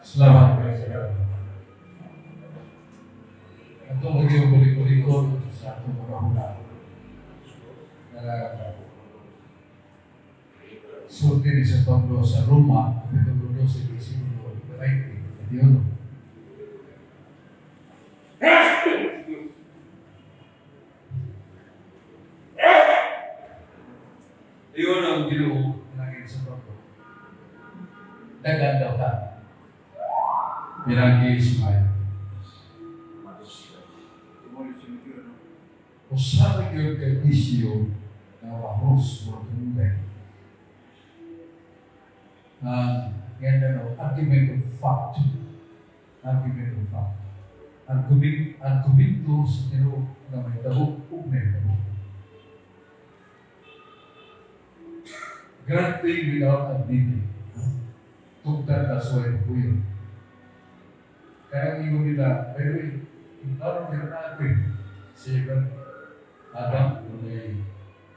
Salamat kayo sa Lord. At ito magiging balik-balikon sa atong mga hula. Sulti ni San Pablo sa Roma, kapitulo 12, versículo 20, at yun. Iyon ang Ginoo naging sa Pablo. Dagan daw ta. Binagi Ismael. Usaha yun kay isyo na wahos mo tumbe. Ganda no, argument of fact. Argument of fact. Argumento sa Ginoo na may tabok ug may tabok. Granting without admitting. Tugtad na suway po yun. Kaya ang ingo nila, pero inaron nila natin si Adam, may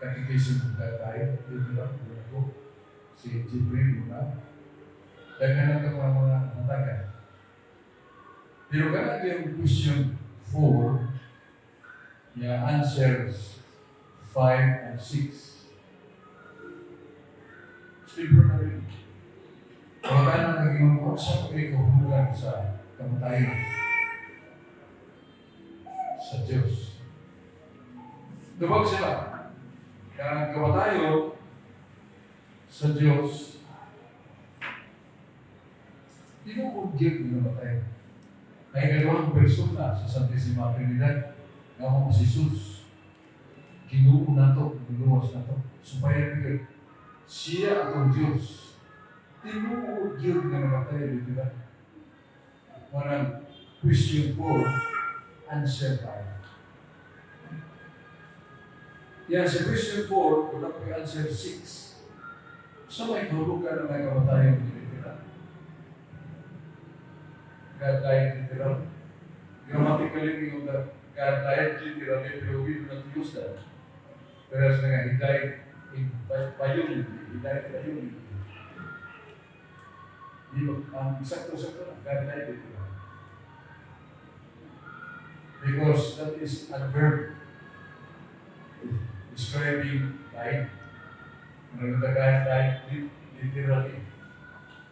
catechism na tayo, yun nila, si Jibril muna. Daghan lang ka mga natagan. Pero kaya yung question 4, yung answers 5 and 6. Silver na rin. Kaya na naging mga sa pagkikuhulan sa kamatayan sa Diyos. Dubag sila. Kaya ang kamatayo sa Diyos, inuugyag yung namatay. Ay dalawang persona sa Santisima Trinidad na ako si Jesus. Ginoo na to, ginuwas na to. Supaya bigay, siya ang Diyos. Inuugyag na namatay, di ba? Parang question 4, answer 5. Yan, sa question 4, wala ko yung answer 6. So may hulugan na may kamatayan literal. God died literal. Grammatically, yung God died literal, pero we do not use that. Whereas nga, He died in biology. He died in biology. Ang sakto-sakto lang, God died literal. Because that is a verb describing life. When the God died literally,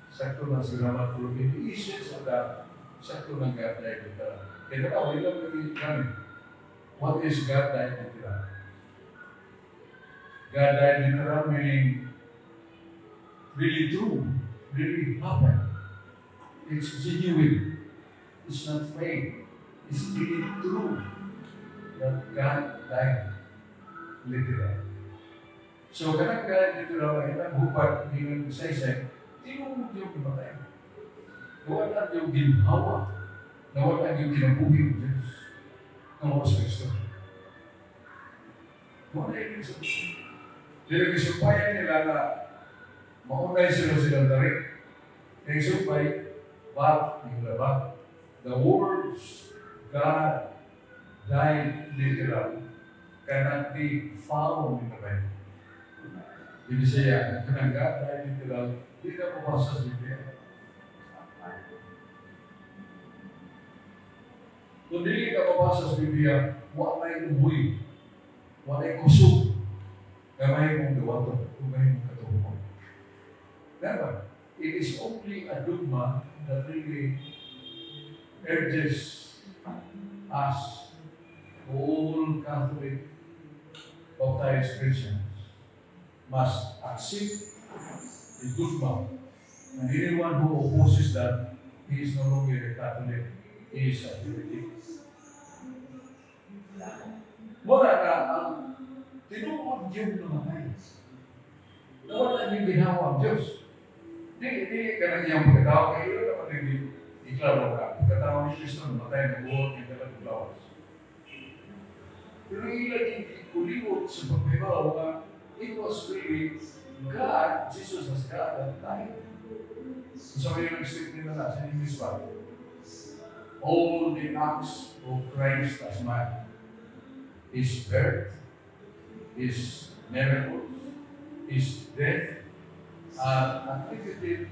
sakto lang sa grammatical. The essence of that, sakto lang God died literally. Kaya na, ilang naging kami. What is God died literally? God died literally meaning really true, really happened. It's genuine. It's not fake. It's really true that God died literal. So, kanang God literal ay naghupat ng saysay, di mo yung kimatay. Nawala yung ginhawa. Nawala yung kinabuhi ng Diyos. Ang mga sa Kristo. Wala yung sabi. Pero kisumpayan nila na maunay silang tarik. Kaya sumpay, bat, yung labat. The words God died literal cannot be found in the Bible. Ibig siya, kanang God died literal, hindi ka pumasa sa Biblia. Kung hindi ka pumasa sa Biblia, wala yung umuwi, wala yung kusog, gamay mong gawato, gamay mong katuhuman. Never. It is only a dogma that really urges us, all Catholic baptized Christians, must accept the dogma. And anyone who opposes that, he is no longer a Catholic, he is a heretic. Mula ka ang tinuod Diyos na matay. Nawala yung ginawa ang Diyos. Di ka na niyang pagkatao, kaya yun naman yung iklaro ka. Pagkatao ni Kristo na matay na buhot yung dalang lawas. Pero ilan yung kuliwot sa pagbibaw na it was really God, Jesus as God at time. So yung nag-state nila na sa English pa, all the acts of Christ as man, His birth, His miracles, His death, are attributed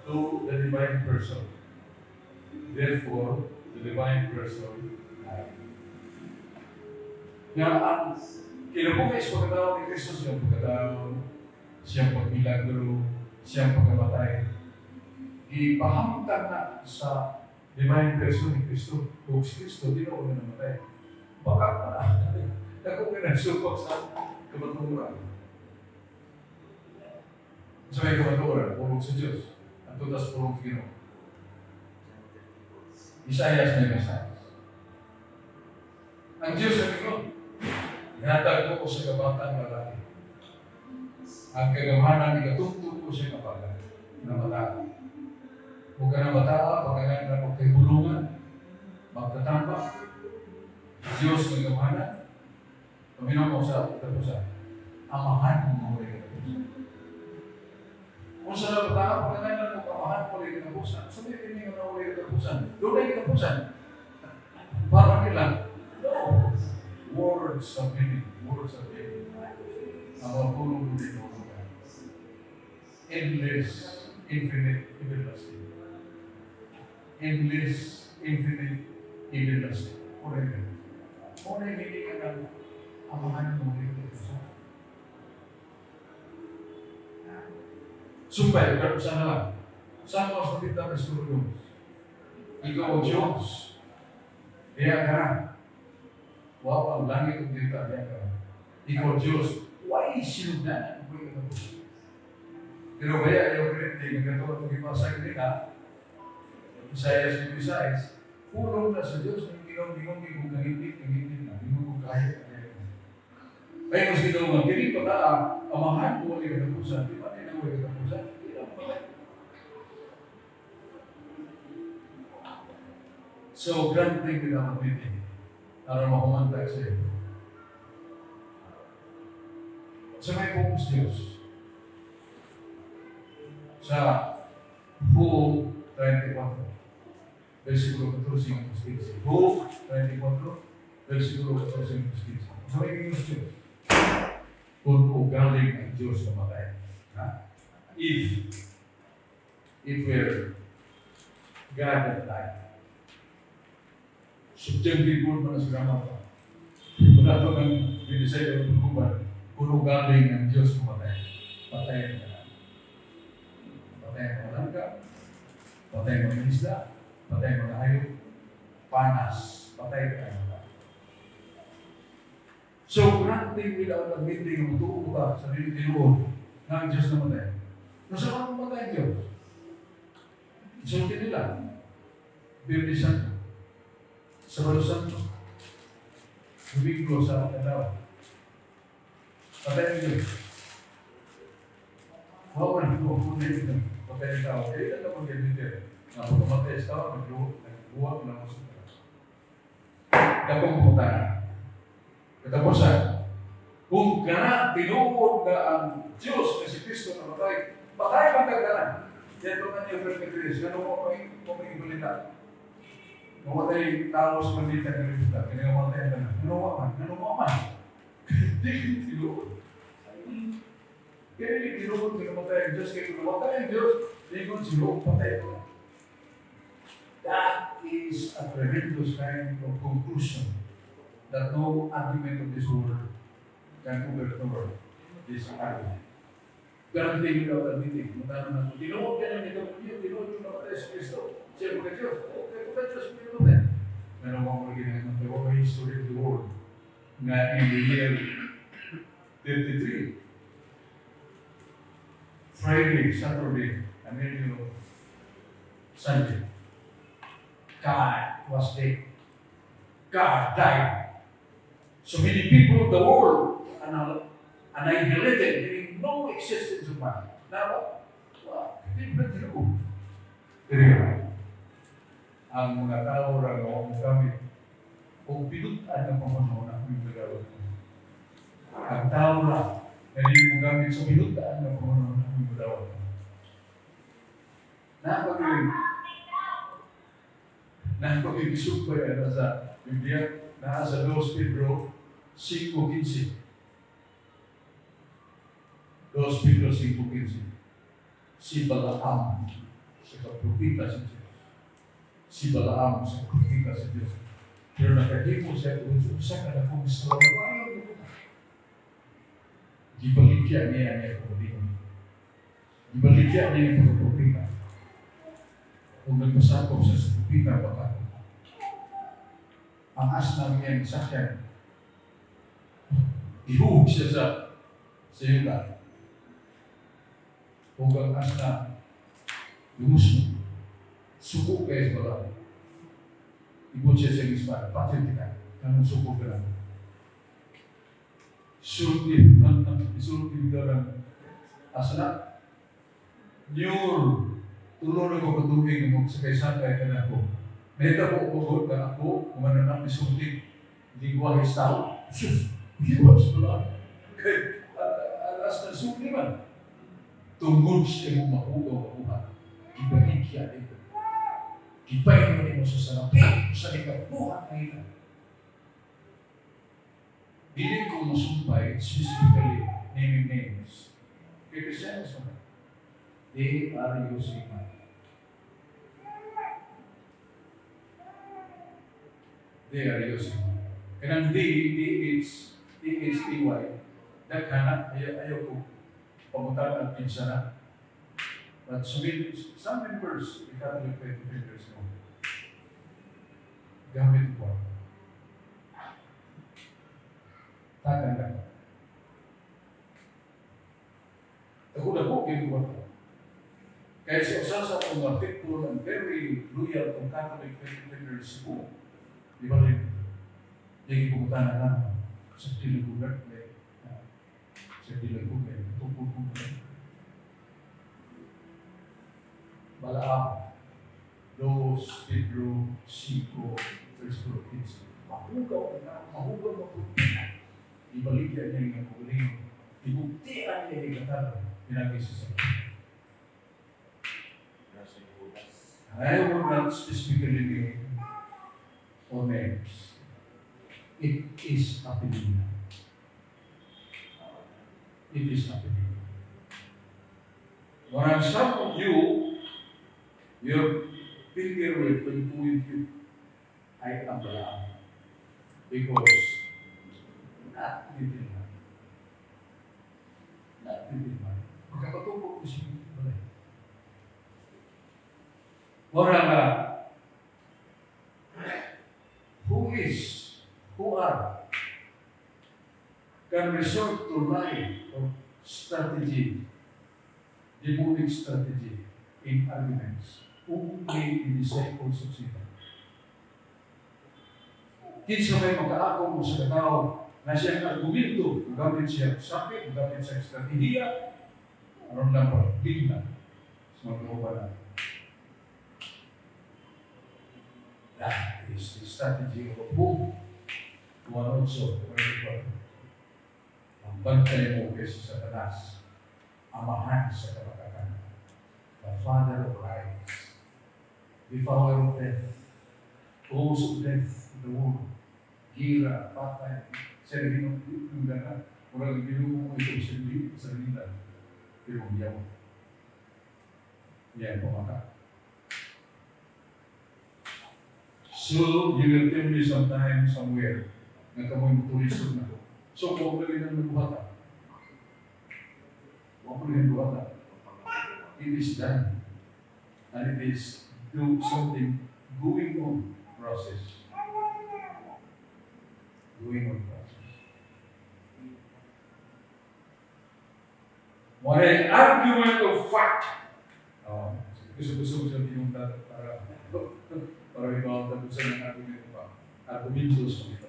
to the divine person. Therefore, the divine person died. Nga ang kinabuhi sa pagkatao ni Kristo, siyang pagkatao, siyang pagmilagro, siyang pagkamatay. Ipahamtang na sa divine person ni Kristo. Kung si Kristo, di na ako namatay. Baka ako pinagsupak sa kamaturan. Sa may kamaturan, pulong sa Diyos. Ang tutas pulong Ginoo. Isayas na Isayas. Ang Diyos sa Ginoo, inatag ko sa kabatang lalaki. Ang kagamanan, ikatungtong ko siya kapag namatay. Huwag ka na matawa, pagkagan na magkahibulungan, magtatambak. Diyos ng kagamanan, paminaw mo sa katapusan. Amahan mo ulit katapusan. Kung sa nabatawa, pagkagan na amahan mo ulit katapusan, sabihin niyo na ulit katapusan. Doon ay katapusan. Parang nila, no. Words of meaning. Words of meaning. Ang mga pulong ulit mo. Endless, infinite, everlasting. Endless, infinite, everlasting. Ulit ka. Ulit hindi ka ng amahan mo ulit katapusan. Sumpay, katapusan na lang. Saan mo sa pita ng Diyos? Ikaw ang Diyos. Kaya ka na. Wow, ang langit ang dita niya ka. Ikaw ang Diyos. Why is na? Pero kaya yung printing, ang gano'n kung ipasag nila, Isayas 56, pulong na sa Diyos, ang ginong-ginong kahit na, ginong kahit na. Ay, mas ginong hindi pa na, amahan ko ulit katapusan, di ba na ulit katapusan? Hindi lang pala. So, granting kita mag-meeting, para makumantag sa iyo. Sa may focus Diyos, sa Job 24, versikulo 14 hanggang 15. Job 24, versikulo 14 hanggang 15. Sa may Diyos Diyos, kung ugaling ang Diyos na matay. If we're God and life, subjective mo na sa gama pa. Wala ito ng binisay ng pagkuban, kung ugaling ang Diyos na matay. Patayin ka. Patay mo lang ka, patay mo ng isla, patay mo na hayop, panas, patay ka na. So, granting without admitting ang tuo ba sa tinuod ng Diyos na matay. Nasa mga matay ang Diyos? Isulti nila. Bibli Santo. Sabado Santo. Domingo sa katawa. Patay ang Diyos. Wawan ko, kung hindi patay ang tao. Eh, ito naman ganito. Kung matay ang tao, nagbuwag na ako sa tao. Kapag pumunta na. Katapusan, kung gana, tinuod na ang Diyos na si Kristo na matay, patay bang kagana? Yan ito nga niyo perspektivis. Ganun mo may ibalita. Kung matay tao sa malita ng resulta, kinamatay ka na. Ganun mo man. Hindi tinuod. Kaya hindi tinuod, kinamatay ang Diyos. Kaya kinamatay ang Diyos, hindi ko sinuod, patay ko. That is a tremendous kind of conclusion that no argument of this world can overturn this argument. Guaranteed without admitting. Magkano na, tinuod ka na nito, tinuod yung namatay sa Kristo. Siya mga Diyos. Okay, kung Diyos, tinuod na. Meron mo mga ginagawa ng the history of the world na in the year 33, Friday, Saturday, and then Sunday, God was dead. God died. So many people in the world annihilated, meaning no existence of man. Now, hindi ba tinuod? Pero, ang mga tao rin ang gamit o pinutan ng pamanahon ang mga gawin. Ang tao rin na hindi mo gamit sa pinutan ng pamanahon ang mga gawin. Napag-ibisog pa yan sa Biblia, nasa 2 Pedro 5:15. 2 Pedro 5:15. Si Balaam, si kapropita si Diyos. si Balaam sa pagkita sa Diyos. Pero nakahimo siya doon sa kadakong istorya. Ayaw na po. Gibaligya niya niya pagkita. Gibaligya niya yung pagkita. Kung nagpasakop sa pagkita, baka ang asnang niya yung sakyan. Ihuhog siya sa yuta. Kung ang asna, lumusmo. Suko kayo sa Balaam. Ibon siya sa ispan, patid ka, kanong suko ka lang. Isulti ka lang. Asana, tulong na ko patuhin mo sa kaysakay ka na ko. Neta po pagod ka ako, kumananak ni sulti, hindi ko ahis tao. Sus, hindi ko ahis pala. Kaya, alas na sulti man. Tungkol siya mo makuha. Ibalik siya dito. Ipayin mo sa sarapin, sa ikabuhat na ito. Dili ko masumpay, specifically naming names. Kaya Christians naman, they are using money. They are using money. Kanang D-H-T-Y, naghanap, ayaw ko pamuntan at pinsa na. But some members, the Catholic faith members know, gamit po. Tagan lang. Ako na po, ginagawa ko. Kaya sa mga faithful and very loyal to Catholic faith members po, di ba rin, yung ipupunta na lang sa tilagugat, tupupupulay. Balaam, Los, Pedro, Sico, First Corinthians. Mahugaw mo po. Ibaligyan niya yung kuling. Ibuktian niya yung katalo. Pinag-isa sa I will not specifically name or names. It is happening. It is happening. When some of you, your finger will point you, I am Balaam. Because not little man. Not little man. Magkakatupo ko siya balay. Who are, can resort to lie or strategy, demonic strategy in arguments. Only the disciples of Satan. Kinsa may magkaakong sa katao na siyang argumento, gamit siya sakit, gamit siya strategiya, aron lang pa, bigla sa mga kaubanan. That is the strategy of who? One also, ang bantay mo kay Satanas, amahan sa kapakanan, the father of lies, the power of death, cause of death in the world, gira, patay, sarili ng gana, walang binuo mo ito sa sarili, pero yaw. Yan pamata. So, you will tell me sometime, somewhere, na kamoy motorisod na. So, huwag na rin ang buhata. Huwag na rin buhata. It is done. And it is do something going on process. Going on process. What an argument of fact. Gusto ko sabihin para ikaw tapos sa mga argument pa. Argumentos ng ito.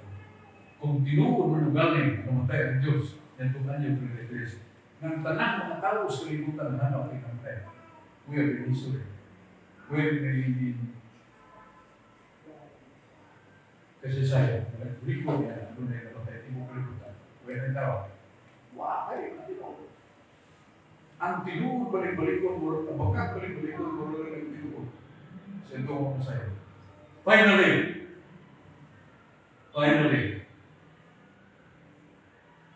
Kung tinuod mo galing namatay ang Diyos, yan kung anyo pinag-regress. Nang tanang mga tao sa kalibutan na hanap ay namatay. We are in history. We are in kasi saya, nag-record niya, doon ay namatay, timong kalibutan. We are in tao. Wakay, ang tinuod balik-balikon mo, ang bakat balik-balikon mo, ang tinuod. So ito ako sa'yo. Finally,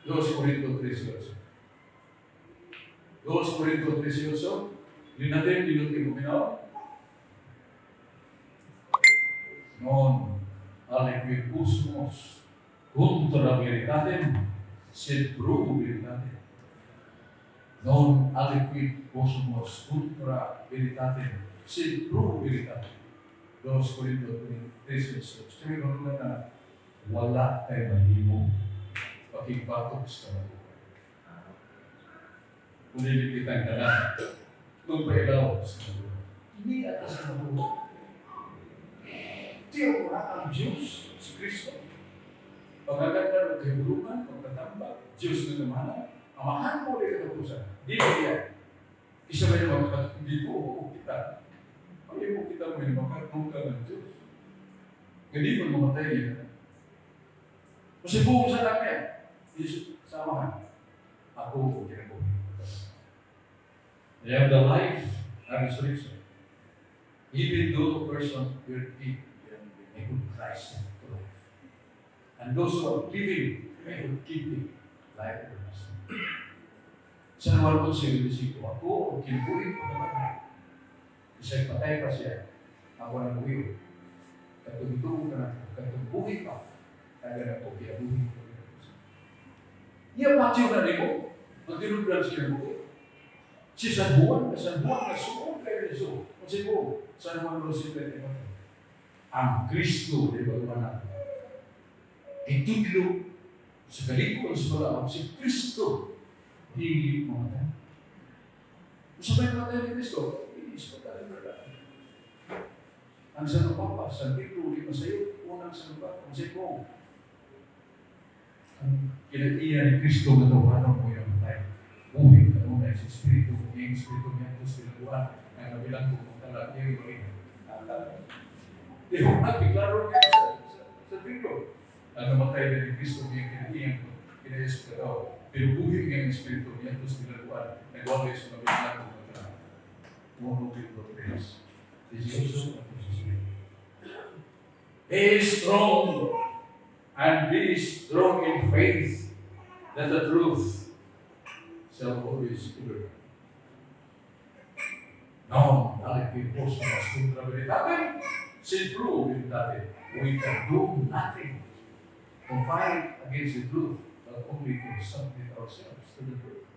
Dos Corintios 13. Dos Corintios 13. Yun natin, yun yung minaw. Non aliquid usmos contra veritatem, sed pro veritatem. Non aliquid usmos contra veritatem, sed pro veritatem. 2 Corintios 3:6. Sabi ko naman na wala tayo mahimo pakibatok sa mga. Kung nilipitan ka lang, magpailaw sa mga. Hindi atas sa mga. Tiyo ko ang Diyos, si Kristo. Pagkaganda ng kahulugan, pagkatambak, Diyos na naman, amahan mo rin ang utusan. Di ba yan? Isa ba yung mga hindi po kita? Pag mo kita mo yung makatong ka ng Diyos. Hindi mo mamatay yan. Kasi buong sa namin, sa amahan, ako o kinabuhi. They have the life and resurrection. Even though a person will eat a good Christ to life. And those who are living, they will keep it life everlasting. Sa naman po siya, ako o kinabuhi ko naman. Kasi patay pa siya, ako na buhi. Katulong ka na, katulong ka. Kaya na po, kinabuhi ko. Iya patyo na rin mo, magdinublan siya mo. Si San Juan na suon kayo na suon. Kasi po, San Juan Rosita, ang Kristo, di ba naman itudlo sa kalikot sa mga si Kristo, hindi mamatay. Kung sabay matay ni Kristo, hindi sa patay na. Ang San Papa, San Pedro, di masayo, unang San Papa, kasi po, ang kinaiya ni Kristo na tawanan mo yung matay. Buhay ka muna sa Espiritu, yung Espiritu niya ito sa Pilipuan, ang kabilang kung talag niya yung rin. Di mo nagbiklaro niya sa Pedro. Ang namatay na ni Kristo niya kinaiya ko, kinaiya ka daw. Pero buhay niya yung Espiritu niya ito sa Pilipuan, nagwagay sa kabilang kung talag. Uno Pedro 3. Be strong and be strong in faith that the truth shall always endure. No, dahil po sa mas kontra veritatem, sin true veritatem, we can do nothing to fight against the truth, but only to submit ourselves to the truth.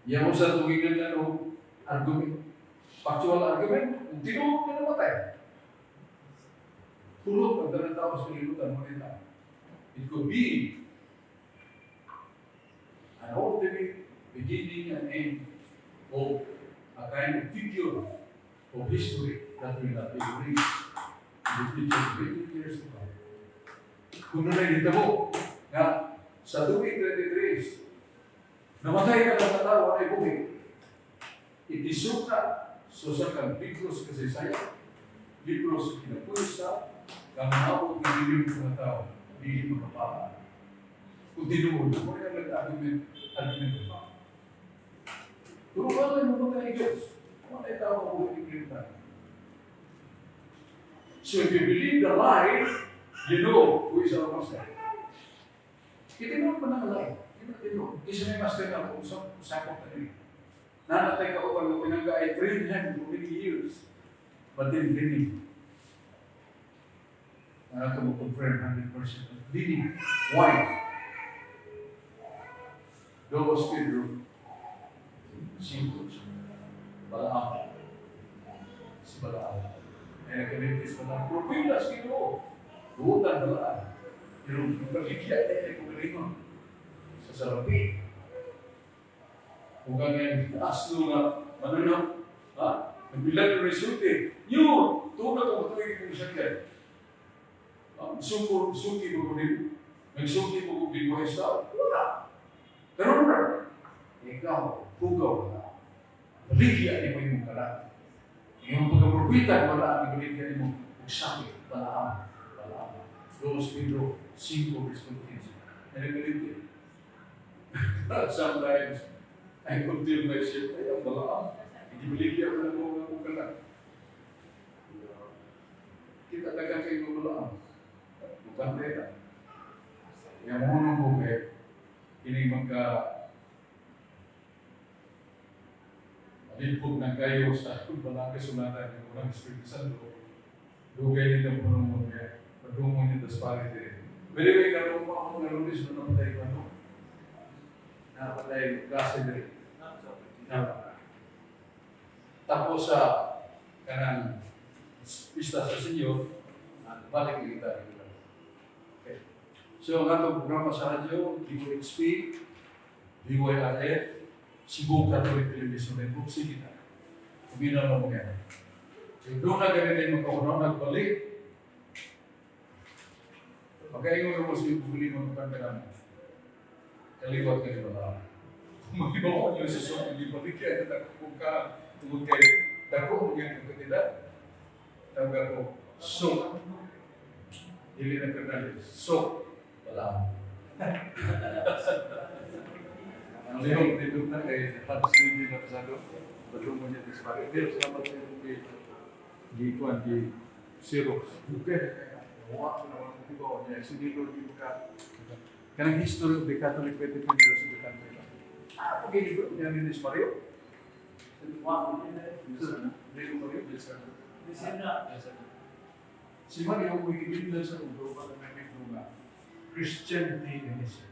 Yan mo sa tuwingan na argument, factual argument, kung tinulog ka namatay. Tulog pag dalang tao sa kalimutan mo nila. It could be an ultimate beginning and end of a kind of figure of history that will not be erased in the future 20 years to come. Kung nalilita mo na sa 2023, namatay ka lang na tao ay buhay. Itisuka so sa kang libros kasi saya, libros kinapusa, kang maabot ng milyon ng tao, hindi makapaan. Kung tinuod, mo yung nag-argument pa. Pero wala mo mga Diyos. Wala yung tao ang buhay ng Pilipinas. So if you believe the lie, you know who is our master. Itinong mo na lie. Isa may master na kung sakot na rin. Nanatay ka upang pinangga ay train him for many years. But then living. Ano ito mo confirm 100%. Living. Why? Dos Pedro. Simple. Balaam. Si Balaam. Ay nagkalitis pa lang. Propilas kino. Buutan Balaam. Pero pagkikiyat ay kumalingon. Sa sarapi. Kung ganyan, aslo nga, mananaw, nagbilang yung resulte. Yun! Tunat ang matuwing kong sakyan. Suki mo ko din. Nagsuki mo ko din mo sa wala. Pero na, ikaw, pugaw na. Baligya ni mo yung kalat. Yung pagkapropitan, wala ang baligya ni mo. Sakit, Balaam. 2 Pedro 5 verse 15. Nagbaligya. Sometimes, I continue myself, ay ang Balaam. Hindi baligya ko na mo ang kalat. Kita tagang kayo ng Balaam. Bukan pera. Yang mono mo kayo, ini magka malipog na kayo sa walang kasunatan ng unang Espiritu Santo. Dugay nito puno mo kaya. Pagdungo nito sa pangit. By the way, kalau mo ako nalulis na napatay ko ano? Napatay klase din. Tapos sa kanang pista sa Senyor, balik kita. Okay. So, ang atong programa sa radyo, DOXP, BYRF, Cebu Catholic Television Network, sige na. Kuminaw na mo yan. So, doon na ganito yung magkakunaw, nagbalik. Pagkaingon mo sa iyo, bumili mo ng kanta kaliwat ka nila na. Mag-iba ko yung sasong, hindi balik yan. Kung ka, tungkol kayo, dako, yung katila. Tawag ako, SOC. Hindi na Fernandez. SOC. Wala. Ang lihong na kay Hatas Hindi na pasado. Batungo niya di sa pari. Pero salamat sa iyo di Xerox. Okay. Wala na wala ko niya. Sinilo di ka. Kanang history of the Catholic faith defenders in the country. Apa gini bro? Yang ini Mario? Di sana. Si Mario Wikipedia sa ulo para may mga Christian theology.